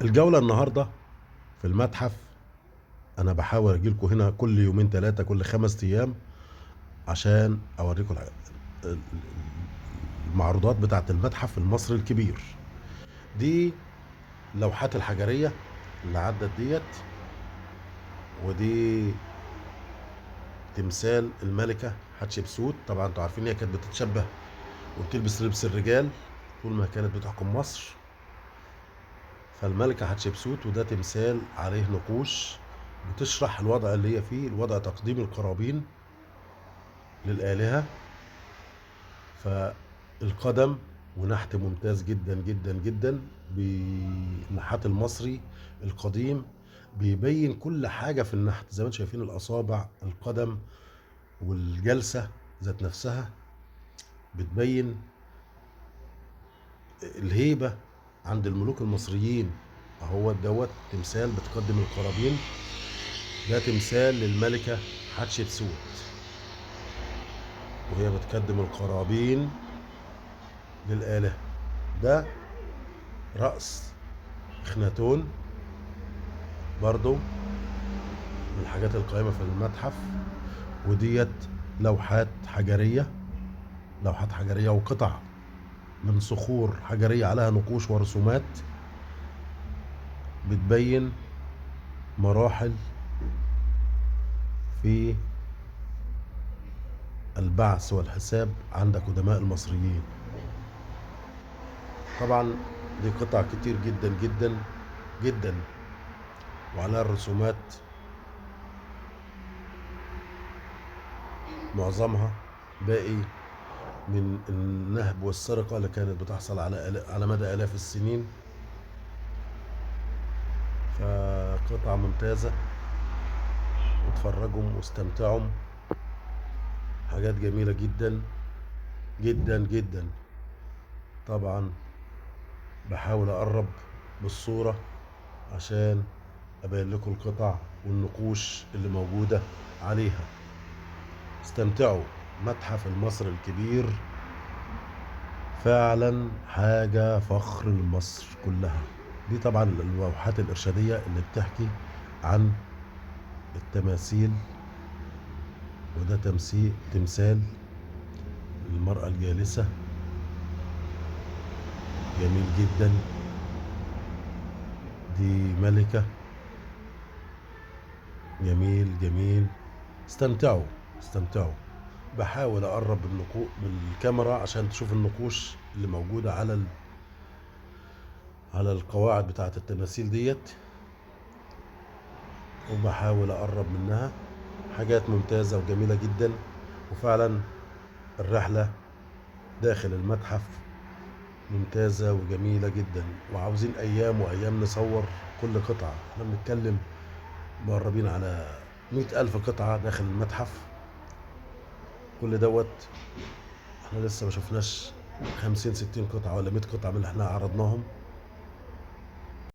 الجولة النهاردة في المتحف، أنا بحاول أجيلكم هنا كل يومين 3 كل 5 أيام عشان أوريكم المعروضات بتاعة المتحف المصري الكبير. دي اللوحات الحجرية اللي عدت ديت، ودي تمثال الملكة حتشبسوت. طبعا انتوا عارفين هي كانت بتتشبه وبتلبس لبس الرجال طول ما كانت بتحكم مصر، فالملكة حتشبسوت، وده تمثال عليه نقوش بتشرح الوضع اللي هي فيه، الوضع تقديم القرابين للآلهة. فالقدم ونحت ممتاز جدا جدا جدا بالنحات المصري القديم، بيبين كل حاجة في النحت زي ما انتم شايفين، الأصابع، القدم، والجلسة ذات نفسها بتبين الهيبة عند الملوك المصريين. اهو دوت تمثال بتقدم القرابين، ده تمثال للملكة حتشبسوت وهي بتقدم القرابين للآلهة. ده رأس اخناتون، برضو من الحاجات القائمة في المتحف. وديت لوحات حجرية، لوحات حجرية وقطع من صخور حجرية عليها نقوش ورسومات بتبين مراحل في البعث والحساب عند قدماء المصريين. طبعا دي قطع كتير جدا جدا جدا وعليها الرسومات، معظمها باقي من النهب والسرقة اللي كانت بتحصل على مدى آلاف السنين. فقطعة ممتازة، واتفرجوا واستمتعوا، حاجات جميلة جدا جدا جدا. طبعا بحاول أقرب بالصورة عشان أبين لكم القطع والنقوش اللي موجودة عليها. استمتعوا، متحف المصري الكبير فعلا حاجة فخر لمصر كلها. دي طبعا اللوحات الإرشادية اللي بتحكي عن التماثيل، وده تمثال المرأة الجالسة، جميل جدا. دي ملكة، جميل جميل. استمتعوا استمتعوا. بحاول اقرب بالكاميرا عشان تشوف النقوش اللي موجودة على القواعد بتاعة التماثيل ديت، وبحاول اقرب منها. حاجات ممتازة وجميلة جدا، وفعلا الرحلة داخل المتحف ممتازة وجميلة جدا، وعاوزين ايام وايام نصور كل قطعة. احنا بنتكلم مقربين على 100,000 قطعة داخل المتحف، كل دوت احنا لسه ما شفناش 50-60 قطعة ولا 100 قطعة من اللي احنا عرضناهم.